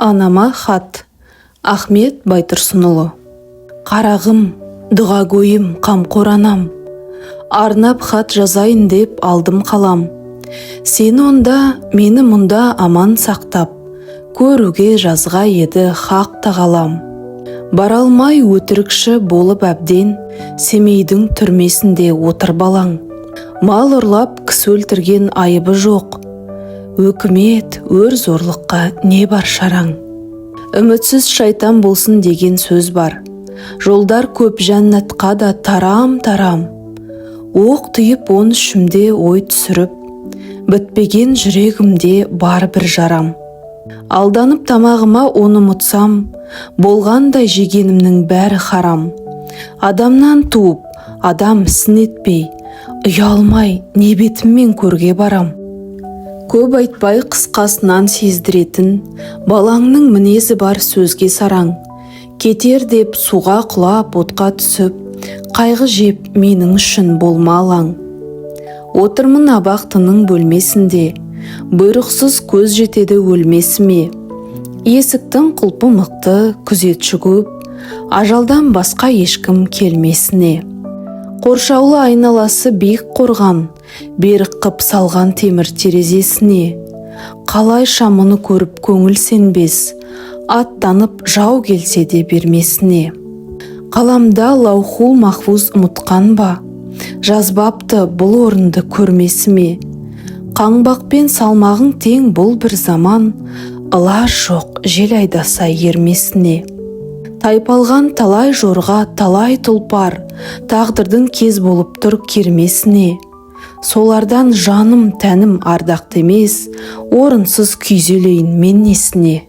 Анама хат. Ахмет Байтұрсынұлы. Қарағым, дұғагөйім, қамқор анам, арнап хат жазайын деп алдым қалам. Сені онда, мені мұнда аман сақтап, көруге жазға еді хақ тағалам. Бара алмай өтірікші болып әбден, Семейдің түрмесінде отыр балаң. Мал ұрлап, кісі өлтірген айыбы жоқ. Өкімет, өр зорлыққа не бар шараң? Үмітсіз шайтан болсын деген сөз бар. Жолдар көп жәннатқа да тарам-тарам. Оқ тиіп 13-імде ой түсіріп, бітпеген жүрегімде бар бір жарам. Алданып тамағыма оны ұмытсам, болғандай жегенімнің бәрі харам. Адамнан туып, адам ісін етпей, ұялмай не бетіммен көрге барам? Көп айтпай қысқасынан сездіретін, балаңның мінезі бар сөзге сараң. Кетер деп суға құлап, отқа түсіп, қайғы жеп менің үшін болма алаң. Отырмын абақтының бөлмесінде, бұйрықсыз көз жетеді өлмесіме. Есіктің құлпы мықты, күзетші көп, ажалдан басқа ешкім келмесіне. Қоршаулы айналасы биік қорған, берік қып салған темір терезесіне. Қалайша мұны көріп көңіл сенбес, аттанып жау келсе де бермесіне. Қаламда лаухул махфуз ұмытқан ба, жазбапты бұл орынды көрмесіме. Қаңбақпен салмағың тең бұл бір заман, ылаж жоқ жел айдаса ермесіне. Тайпалған талай жорға, талай тұлпар, тағдырдың кез болып тұр кермесіне. Солардан жаным тәнім ардақты емес, орынсыз күйзелейін мен несіне?